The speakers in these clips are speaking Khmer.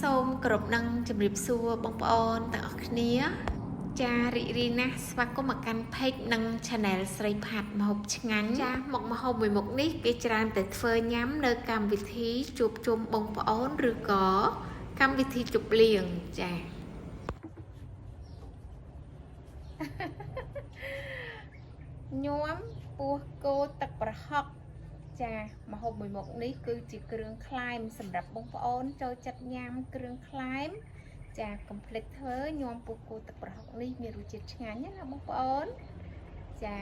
សូមគោរពនឹងជម្រាបសួរបងប្អូនទាំងអស់គ្នា ចារីករាយណាស់ស្វាគមន៍មកកាន់ page និង channel ស្រីផាត់ម្ហូបឆ្ងាញ់ចាមុខម្ហូបមួយមុខនេះគេច្រើនតែធ្វើញ៉ាំនៅកម្មវិធីជួបជុំបងប្អូនឬក៏កម្មវិធីជប់លៀងចា ញាំពោះគោទឹកប្រហុកចាម្ហូបមួយមុខនេះគឺជាគ្រឿងក្លែមសម្រាប់បងប្អូនចូលចិត្តញ៉ាំគ្រឿងក្លែមចាកុំភ្លេចធ្វើញាំពោះគោទឹកប្រហុកនេះមានរសជាតិឆ្ងាញ់ណាស់បងប្អូនចា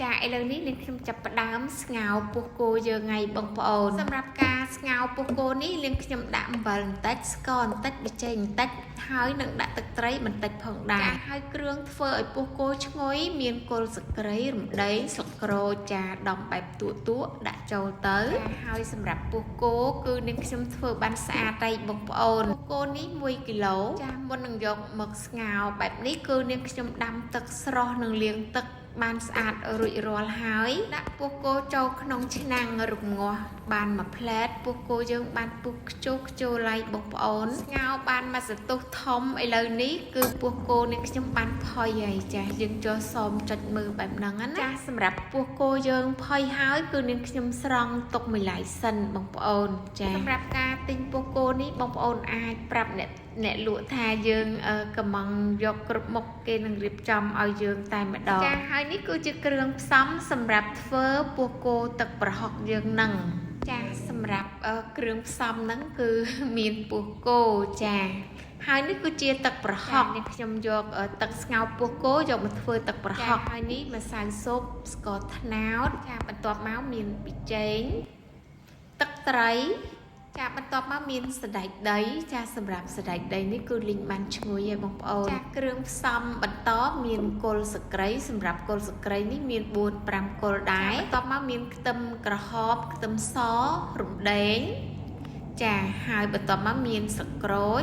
ចាឥឡូវនេះនាងខ្ញុំចាប់ផ្ដើមស្ងោរពោះគោយើងថ្ងៃបងប្អូនសម្រាប់ការស្ងោរពោះគោនេះនាងខ្ញុំដាក់អំបិលបន្តិចស្ករបន្តិចប៊ីចេងបន្តិចហើយនឹងដាក់ទឹកត្រីបន្តិចផងដែរហើយគ្រឿងធ្វើឲ្យពោះគោឈ្ងុយមានគល់ស្ក្រីរំដេងស្លឹកក្រូចចាដំបែបទួតៗដាក់ចូលទៅហើយសម្រាប់ពោះគោគឺនាងខ្ញុំធ្វើបានស្អាតហើយបងប្អូនពោះគោនេះ1គីឡូចាមុននឹងយកមកស្ងោរបែបនេះគឺនាងខ្ញុំដាំទឹកស្រស់និងលាងទឹកបានស្អាតរួចរាល់ហើយដាក់ពោះគោចូលក្នុងឆ្នាំងរំងាស់បានមួយផ្លែតពោះគោយើងបានពុះខ្ជុះខ្ជូឡៃបងប្អូនស្ងោរបានមួយសន្ទុះធំឥឡូវនេះគឺពោះគោនេះខ្ញុំបានផុយហើយចាយើងចូលសមចុចមើលបែបហ្នឹងណាចាសម្រាប់ពោះគោយើងផុយហើយគឺនាងខ្ញុំស្រង់ទុកមួយឡៃសិនបងប្អូនចាសម្រាប់ការទិញពោះគោនេះបងប្អូនអាចប្រាប់អ្នកលក់ថាយើងកំងយកគ្រប់មុខគេនឹងរៀបចំឲ្យយើងតែម្ដងចាហើយនេះគឺជាគ្រឿងផ្សំសម្រាប់ធ្វើពោះគោទឹកប្រហុកយើងនឹងចាសម្រាប់គ្រឿងផ្សំហ្នឹងគឺមានពោះគោចាហើយនេះគឺជាទឹកប្រហុកនេះខ្ញុំយកទឹកស្ងោរពោះគោយកមកធ្វើទឹកប្រហុកហើយនេះម្សៅស៊ុបស្ករត្នោតចាបន្ទាប់មកមានប៊ីចេងទឹកត្រីចាបន្ទាប់មកមានសណ្តែកដីចាសម្រាប់សណ្តែកដីនេះគឺលីងបានឈ្ងុយហើយបងប្អូនចាគ្រឿងផ្សំបន្តមានគល់សក្រីសម្រាប់គល់សក្រីនេះមាន4 5គល់ដែរបន្ទាប់មកមានខ្ទឹមក្រហមខ្ទឹមសរំដេងចាហើយបន្ទាប់មកមានស្លឹកក្រូច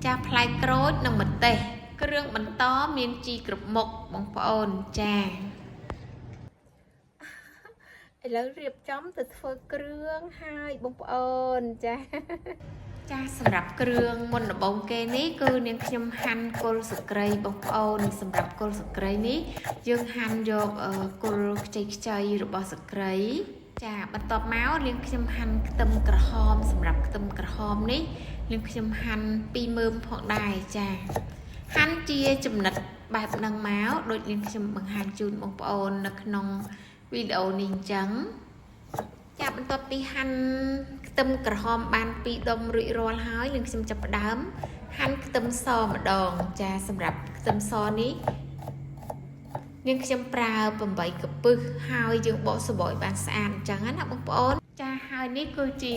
ចាផ្លែក្រូចនិងម្ទេសគ្រឿងបន្តមានជីគ្រប់មុខបងប្អូនចាឥឡូវរៀបចំទៅធ្វើគ្រឿងហើយបងប្អូនចាចាសម្រាប់គ្រឿងមុនដំបូងគេនេះគឺនាងខ្ញុំហាន់គល់សក្រីបងប្អូនសម្រាប់គល់សក្រីនេះយើងហាន់យកគល់ខ្ចីៗរបស់សក្រីចាបន្ទាប់មកនាងខ្ញុំហាន់ខ្ទឹមក្រហមសម្រាប់ខ្ទឹមក្រហមនេះនាងខ្ញុំហាន់2មើមផងដែរចាហាន់ជាចំណិតបែបហ្នឹងមកដូចនាងខ្ញុំបង្ហាញជូនបងប្អូននៅក្នុងវីដេអូនេះអញ្ចឹងចាបន្ទាប់ពីហាន់ខ្ទឹមក្រហមបាន2ដុំរួចរាល់ហើយនឹងខ្ញុំចាប់ផ្ដើមហាន់ខ្ទឹមសម្ដងចាសម្រាប់ខ្ទឹមសនេះនាងខ្ញុំប្រើ8កពឹសហើយយើងបកសម្បកឲ្យបានស្អាតអញ្ចឹងណាបងប្អូនចាហើយនេះគឺជា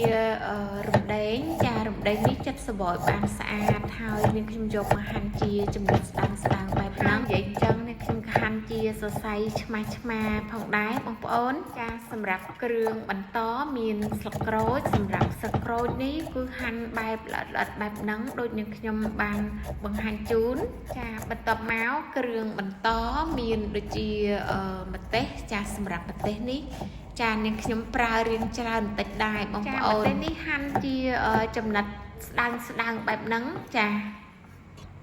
រំដេងចារំដេងនេះចិត្តសម្បកឲ្យបានស្អាតហើយនាងខ្ញុំយកមកហាន់ជាចំណិតស្ដើងស្ដើងបែបហ្នឹងនិយាយអញ្ចឹងនាងខ្ញុំក៏ហាន់ជាសរសៃឆ្មាស់ឆ្មាផងដែរបងប្អូនចាសម្រាប់គ្រឿងបន្តមានស្លឹកក្រូចសម្រាប់ស្លឹកក្រូចនេះគឺហាន់បែបល្អិតល្អិតបែបហ្នឹងដូចនាងខ្ញុំបានបង្ហាញជូនចាបន្ទាប់មកគ្រឿងបន្តមានដូចជាម្ទេសចាសម្រាប់ម្ទេសនេះចានាងខ្ញុំប្រើរៀងច្រើនបន្តិចដែរបងប្អូនម្ទេសនេះហាន់ជាចំណិតស្ដើងស្ដើងបែបហ្នឹងចា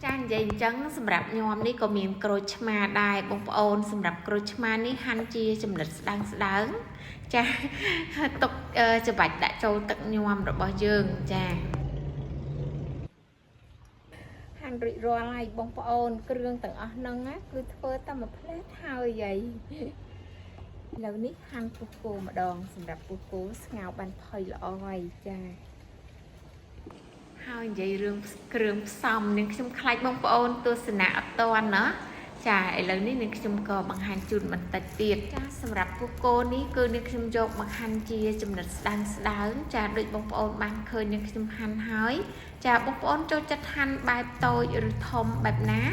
ចានិយាយអញ្ចឹងសម្រាប់ញាំនេះក៏មានក្រូចឆ្មាដែរបងប្អូនសម្រាប់ក្រូចឆ្មានេះហាន់ជាចំណិតស្ដើងស្ដើងចាទុកច្បាច់ដាក់ចូលទឹកញាំរបស់យើងចាហាន់រួចរាល់ហើយបងប្អូនគ្រឿងទាំងអស់ហ្នឹងណាគឺធ្វើតែមួយផ្លែតហើយហីឥឡូវនេះហាន់ពោះគោម្ដងសម្រាប់ពោះគោស្ងោរបានផុយល្អហើយចាហើយនិយាយរឿងគ្រឿងផ្សំនឹងខ្ញុំខ្លាចបងប្អូនទស្សនាអត់ទាន់ណាចាឥឡូវនេះនឹងខ្ញុំក៏បង្ហាញជូនបន្តិចទៀតចាសម្រាប់ពោះគោនេះគឺនឹងខ្ញុំយកមកហាន់ជាចំណិតស្ដើងស្ដើងចាដូចបងប្អូនបានឃើញនឹងខ្ញុំហាន់ហើយចាបងប្អូនចូលចិត្តហាន់បែបតូចឬធំបែបណា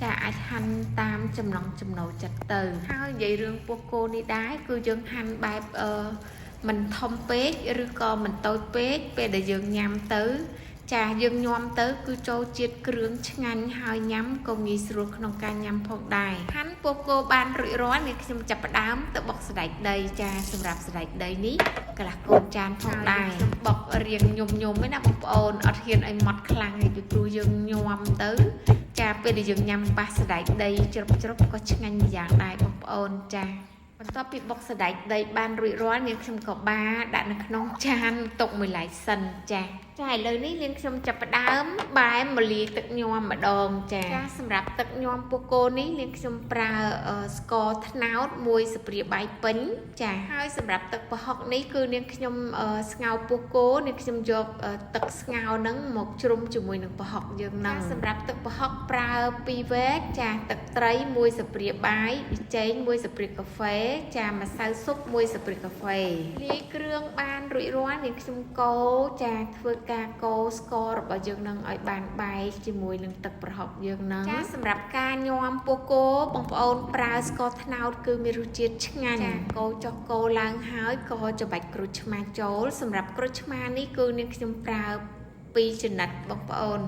ចាអាចហាន់តាមចំណង់ចំណូលចិត្តទៅហើយនិយាយរឿងពោះគោនេះដែរគឺយើងហាន់បែបមិនធំពេកឬក៏មិនតូចពេកពេលដែលយើងញ៉ាំទៅ ចាយើងញ៉ាំទៅគឺចូលជាតិគ្រឿងឆ្ងាញ់ហើយញ៉ាំក៏ងាយស្រួលក្នុងការញ៉ាំផងដែរហាន់ពោះគោបានរួចរាល់នេះខ្ញុំចាប់ផ្ដើមទៅបុកសណ្តែកដីចាសម្រាប់សណ្តែកដីនេះកន្លះកូនចានផងដែរខ្ញុំបុករៀងញុំញុំឯណាបងប្អូនអត់ហ៊ានឲ្យម៉ត់ខ្លាំងទេពីព្រោះយើងញ៉ាំទៅចាពេលដែលយើងញ៉ាំប៉ះសណ្តែកដីជ្រុបជ្រុបក៏ឆ្ងាញ់ម្យ៉ាងដែរបងប្អូនចាបន្ទាប់ពីបុកសណ្តែកដីបានរួចរាល់នាងខ្ញុំក៏បាដាក់នៅក្នុងចានទុកមួយឡែកសិនចាចាឥឡូវនេះនាងខ្ញុំចាប់ផ្ដើមបែមលាយទឹកញ៉ាំម្ដងចាចាសម្រាប់ទឹកញ៉ាំពោះគោនេះនាងខ្ញុំប្រើស្ករត្នោតមួយស្លាបព្រាបាយពេញចាហើយសម្រាប់ទឹកប្រហុកនេះគឺនាងខ្ញុំស្ងោរពោះគោនាងខ្ញុំយកទឹកស្ងោរហ្នឹងមកជ្រុំជាមួយនឹងប្រហុកយើងហ្នឹងសម្រាប់ទឹកប្រហុកប្រើ2វែកចាទឹកត្រីមួយស្លាបព្រាបាយប៊ីចេងមួយស្លាបព្រាកាហ្វេចាម្សៅស៊ុបមួយស្លាបព្រាកាហ្វេលាយគ្រឿងបានរួចរាល់នាងខ្ញុំកូរចាធ្វើការកូរស្កររបស់យើងនឹងឲ្យបានបែកជាមួយនឹងទឹកប្រហុកយើងនឹងចាសម្រាប់ការញ៉ាំពោះគោបងប្អូនប្រើស្ករត្នោតគឺមានរសជាតិឆ្ងាញ់ចាកូរចុះកូរឡើងហើយក៏ច្បាច់ក្រូចឆ្មាចូលសម្រាប់ក្រូចឆ្មានេះគឺនាងខ្ញុំប្រើ2ចំណិតបងប្អូន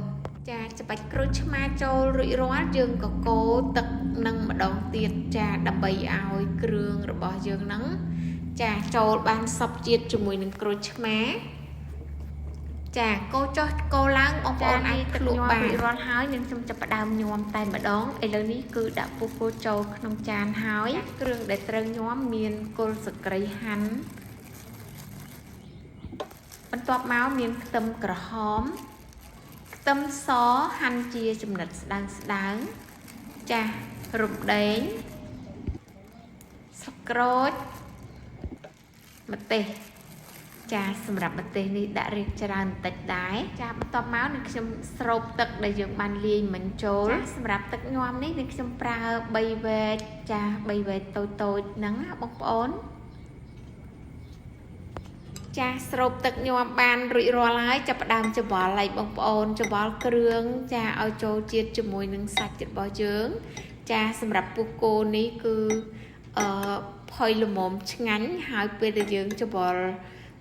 ចាច្បាច់ក្រូចឆ្មាចូលរួចរាល់យើងក៏កូរទឹកនឹងម្ដងទៀតចាដើម្បីឲ្យគ្រឿងរបស់យើងនឹងចាចូលបានសព្វជាតិជាមួយនឹងក្រូចឆ្មាចាកូរចុះកូរឡើងបងប្អូនអាចភ្លក់បានរួចរាល់ហើយនឹងខ្ញុំចាប់ផ្ដើមញ៉ាំតែម្ដងឥឡូវនេះគឺដាក់ពោះគោចូលក្នុងចានហើយគ្រឿងដែលត្រូវញ៉ាំមានគល់សក្រីហាន់បន្ទាប់មកមានខ្ទឹមក្រហមខ្ទឹមសហាន់ជាចំណិតស្ដើងស្ដើងចារំដេងស្លឹកក្រូចម្ទេសចាសម្រាប់ម្ទេសនេះដាក់រៀងច្រើនបន្តិចដែរចាបន្ទាប់មកនឹងខ្ញុំស្រូបទឹកដែលយើងបានលាយមិញចូលចាសម្រាប់ទឹកញ៉ាំនេះនឹងខ្ញុំប្រើ3វែកចា3វែកតូចតូចហ្នឹងណាបងប្អូនចាស្រូបទឹកញ៉ាំបានរួចរាល់ហើយចាប់ផ្ដើមច្របល់ហើយបងប្អូនច្របល់គ្រឿងចាឲ្យចូលជាតិជាមួយនឹងសាច់របស់យើងចាសម្រាប់ពោះគោនេះគឺអឺផុយល្មមឆ្ងាញ់ហើយពេលដែលយើងច្របល់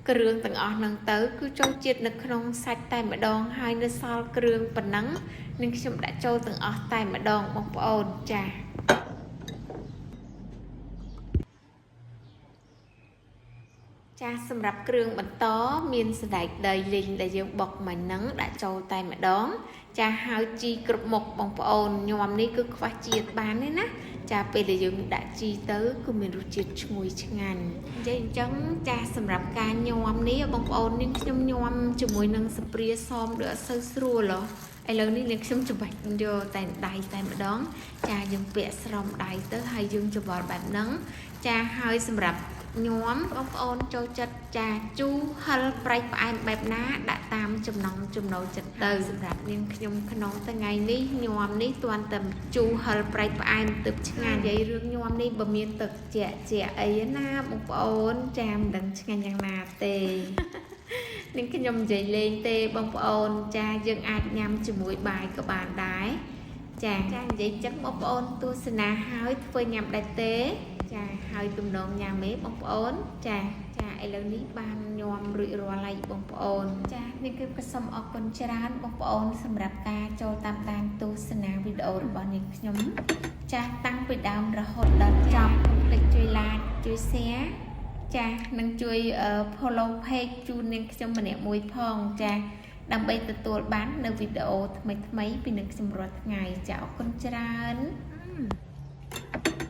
គ្រឿងទាំងអស់ហ្នឹងទៅគឺចូលជាតិនៅក្នុងសាច់តែម្ដងហើយនៅសល់គ្រឿងប៉ុណ្ណឹងនឹងខ្ញុំដាក់ចូលទាំងអស់តែម្ដងបងប្អូនចាចាសម្រាប់គ្រឿងបន្តមានសណ្តែកដីលីងដែលយើងបុកមិញហ្នឹងដាក់ចូលតែម្ដងចាហើយជីគ្រប់មុខបងប្អូនញ៉ាំនេះគឺខ្វះជាតិបានទេណាចាពេលដែលយើងដាក់ជីទៅគឺមានរសជាតិឈ្ងុយឆ្ងាញ់និយាយអញ្ចឹងចាសម្រាប់ការញ៉ាំនេះបងប្អូននាងខ្ញុំញ៉ាំជាមួយនឹងស្ព្រាសមដូចអត់សូវស្រួលហ៎ឥឡូវនេះនាងខ្ញុំច្បាច់យកតែដៃតែម្ដងចាយើងពាក់ស្រោមដៃទៅហើយយើងច្របល់បែបហ្នឹងចាហើយសម្រាប់ញ៉ាំបងប្អូនចូលចិត្តចាជូរហឹរប្រៃផ្អែមបែបណាដាក់តាមចំណង់ចំណូលចិត្តទៅសម្រាប់នាងខ្ញុំក្នុងថ្ងៃនេះញ៉ាំនេះទាន់តែជូរហឹរប្រៃផ្អែមទើបឆ្ងាញ់និយាយរឿងញ៉ាំនេះបើមានទឹកជាក់ជាអីណាបងប្អូនចាមិនដឹងឆ្ងាញ់យ៉ាងណាទេ នាងខ្ញុំនិយាយលេងទេបងប្អូនចាយើងអាចញ៉ាំជាមួយបាយក៏បានដែរចាចានិយាយចឹងបងប្អូនទស្សនាហើយធ្វើញ៉ាំដែរទេចាហើយទំនងញ៉ាំទេបងប្អូនចាចាឥឡូវនេះបានញ៉ាំរួចរាល់ហើយបងប្អូនចានេះគឺក៏សូមអរគុណច្រើនបងប្អូនសម្រាប់ការចូលតាមដានទស្សនាវីដេអូរបស់នាងខ្ញុំចាតាំងពីដើមរហូតដល់ចប់កុំភ្លេចជួយ like ជួយ share ចានិងជួយ follow page ជូននាងខ្ញុំម្នាក់មួយផងចាដើម្បីទទួលបាននៅវីដេអូថ្មីៗពីនាងខ្ញុំរាល់ថ្ងៃចាអរគុណច្រើន។